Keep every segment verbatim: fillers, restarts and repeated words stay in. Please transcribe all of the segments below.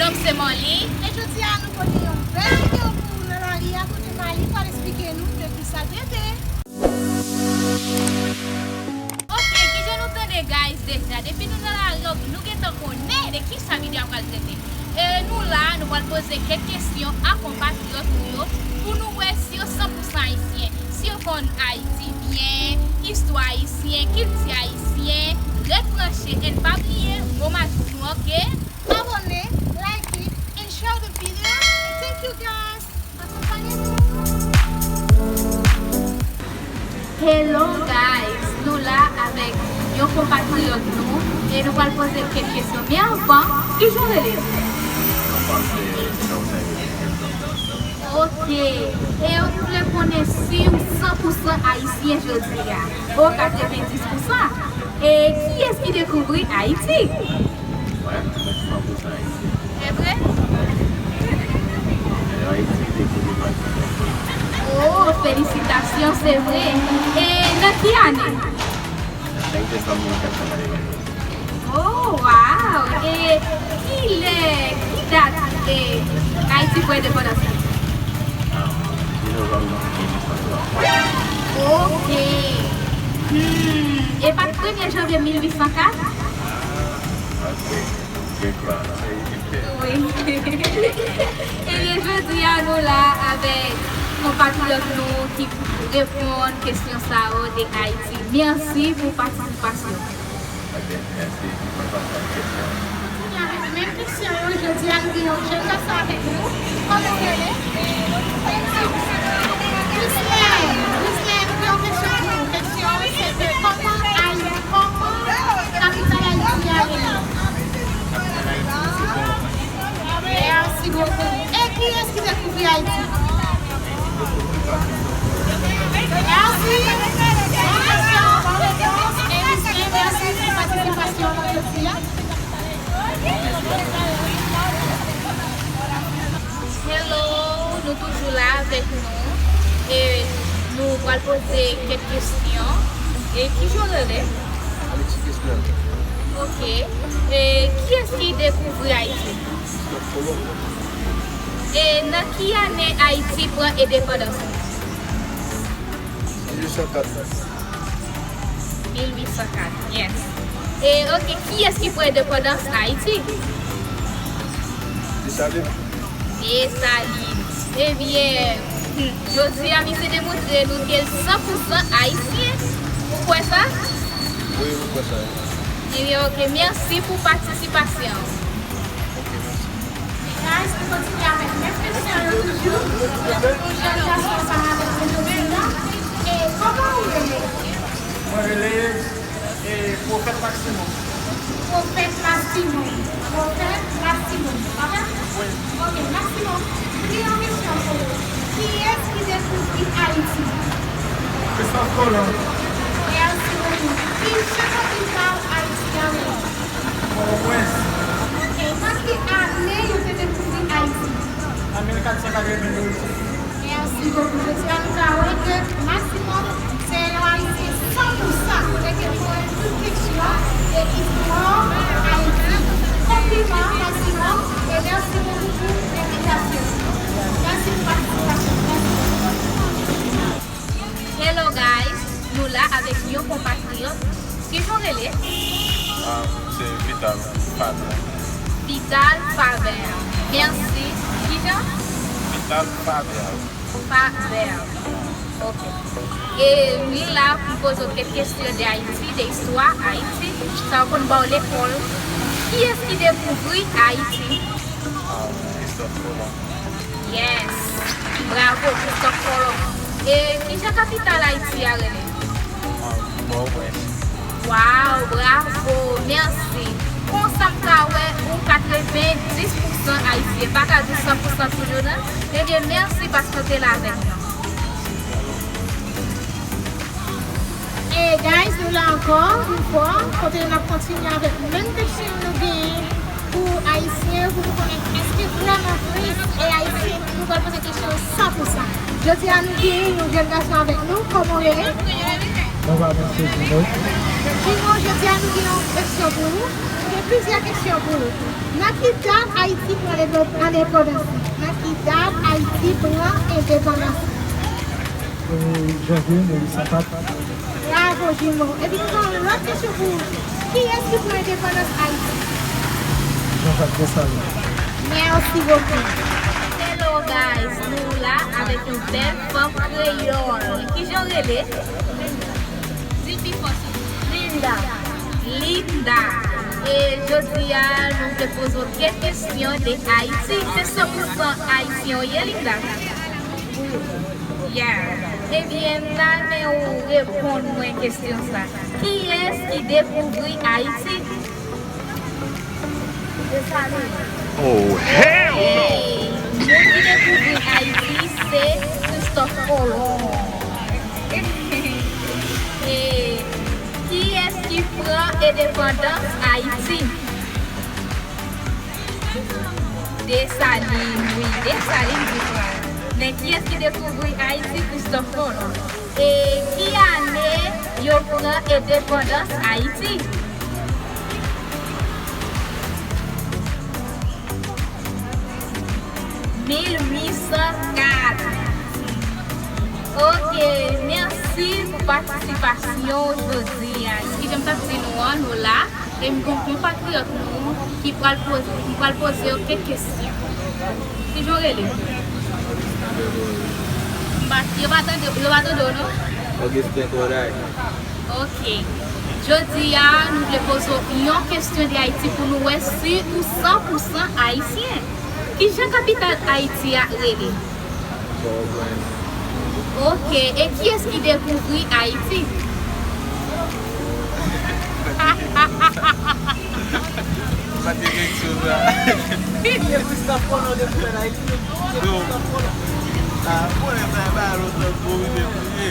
Kòm se Marly. E jodi a nou pote yon bèl videyo pou ou nan lari a kote Marly pral eksplike nou de kisa l trete. Oke, kijan nou tande guys deja? Depi nou nan lari, nou gentan konnen de kisa videyo a pral trete. E nou la, nou pral poze kèk kesyon a konpatriyòt nou yo pou nou wè si yo san pou san ayisyen, si yo konn Ayiti byen, istwa ayisyen, kilti ayisyen. Ret branche and pa bliye mo majik nou, oke? Abone, like it, and share the video. And thank you guys. Akonpanye nou. Hello guys, nou la avèk yon konpatriyòt nou e nou pral poze l kèk kesyon. Men anvan, kijan w rele? Oke, e nou vle konnen si w san pou san ayisyen jodi a, o katrevendis pou san. E kiyès ki dekouvri Ayiti? Mwen, mwen san pou san ayisyen. Se vre? Ayiti dekouvri pa ti. Oh, felisitasyon, se vre. E nan ki ane? Nan mil sèt san katrevennde. Oh, wow! E kilè, ki dat, e, Ayiti pran endepandans li? Ah, di novanm mil uit san twa. Oke. Hmm, e pa t premye janvye mil uit san kat? Ah, oke. Wi. Ebyen, jodi a, nou la avèk konpatriyòt nou ki reponn kesyon sa yo de Ayiti. Mèsi pou patisipasyon. Ok, mèsi. Mwen pa konn kesyon. Kontinye avèk menm kesyon yo, jodi a, nou gen yon jèn gason avèk nou. Kòman w rele? Wislen. Wislen, nou gen yon kesyon pou ou. Kesyon an, se te kòman Ayiti, kòman kapital Ayiti a rele? Merci beaucoup. E kiyès ki dekouvri Ayiti? Merci. Bon kesyon, bon repons. E Wislen, mèsi pou patisipasyon nan jodi a. Hello, nou toujou la avèk nou. E nou pral poze kèk kesyon. E kijan w rele? Alexis Kesnel. Ok. E kiyès ki dekouvri Ayiti? Christophe Colomb. E nan ki ane Ayiti pran endepandans li? Mil uit san kat. Mil uit san kat, yes. E, ok, kiyès ki pran endepandans Ayiti? Desalin. Desalin. Ebyen, hmm, jodi a, misye demontre nou ke l san pou san ayisyen. Ou kwè sa? Wi, mwen kwè sa, wi. Ebyen, ok, mèsi pou patisipasyon. Ok, mèsi. Guys, nou kontinye avèk menm kesyon yo toujou. Yon jèn gason ansanm avèk nou jodi a. E kòman ou rele? Mwen rele, e, Pwofèt Maximum. Pwofèt Maximum. Pwofèt Maximum. Pa vre? Wi. Ok, Maximum, nou gen yon kesyon pou ou. Kiyès ki dekouvri Ayiti? Christophe Colomb. Mèsi bokou. Ki jan kapital Ayiti a rele? Pòtoprens. Ok, nan ki ane yo te dekouvri Ayiti? An mil kat san katrevenndouz. Mèsi bokou. Jodi a nou ka wè ke Maximum se yon Ayisyen san pou san, kote ke l konnen tout kesyon de istwa Ayiti. Konpliman, Maximum, e mèsi bokou pou envitasyon. Mèsi pou patisipasyon. Mèsi. Hello guys, nou la avèk yon konpatriyòt. Kijan w rele? Ah, se Vital Faber. Vital Faber. Mèsi. Kijan? Vital Faber. Faber. Ok. E nou la pou poze w kèk kesyon de Ayiti, de istwa Ayiti. Sa w konn ba w lekòl. Kiyès ki dekouvri Ayiti? Ah, Christophe Colomb. Yes. Bravo, Christophe Colomb. E kijan kapital Ayiti a rele? Ah, Pòtoprens. Wow, bravo, mèsi. Konsa m ka wè ou katrevendis pou san ayisyen. Pa ka di san pou san toujou, non? Ebyen, mèsi paske w te la avèk nou. E guys, nou la ankò yon fwa, kote n ap kontinye avèk menm kesyon nou genyen pou Ayisyen yo, pou nou konnen èske vrèman vre e Ayisyen, nou pral poze kesyon san pou san. Jodi a, nou genyen yon jèn gason avèk nou. Kòman w rele? Mwen pa mèsi Dino. Dino, jodi a, nou gen yon kesyon. Pou nou, gen plizyè kesyon pou nou. Nan ki dat Ayiti pran lendepandans li? Nan ki dat Ayiti pran endepandans li? Janvye mil uit san kat. Bravo, Jimo. Epi nou gen yon lòt kesyon pou ou. Kiyès ki pran endepandans Ayiti? Jean-Jacques Dessalines. Merci beaucoup. Hello guys, nou la avèk yon bèl fanm kreyòl. Kijan w rele? Di pi fò sa. Linda. Linda. E jodi a, nou te poze w kèk kesyon de Ayiti. Se san pou san ayisyen w ye, Linda? Yeah. Ebyen, m ta renmen ou reponn mwen kesyon sa. Kiyès ki dekouvri Ayiti? Desalin. Oh, hell no! Hey, moun ki dekouvri Ayiti se Kristòf Kolon. E kiyès ki pran endepandans Ayiti? Desalin, wi, Desalin ki pran. Men kiyès ki dekouvri Ayiti? Kristòf Kolon. E ki ane yo pran endepandans Ayiti? Mil uit san kat. Ok, mèsi pou patisipasyon w jodi a. Kijan m t ap di nou an, nou la. E m gon konpatriyòt nou ki pral poze, m pral poze yo kèk kesyon. Kijan w rele? M pa, yo pa tande, yo pa tande w, non? Augustin Koray. Ok. Jodi a, nou vle poze w yon kesyon de Ayiti pou nou wè si ou san pou san ayisyen. Kijan kapital Ayiti a rele? Pòtoprens. Ok, e kiyès ki dekouvri Ayiti? Pa te gen kesyon sa. Se Kristòf Kolon dekouvè Ayiti. Non. Ah, konnen sa, e pa lòt lòt gwo ide pou ye.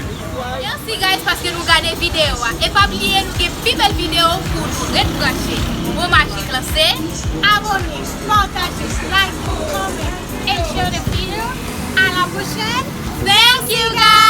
Merci guys paske nou gade videyo a. E pa bliye nou gen pi bèl videyo pou nou. Ret branche. Mo majik lan se abòne, pataje, like, comment, and share the video. À la prochaine. Thank you guys.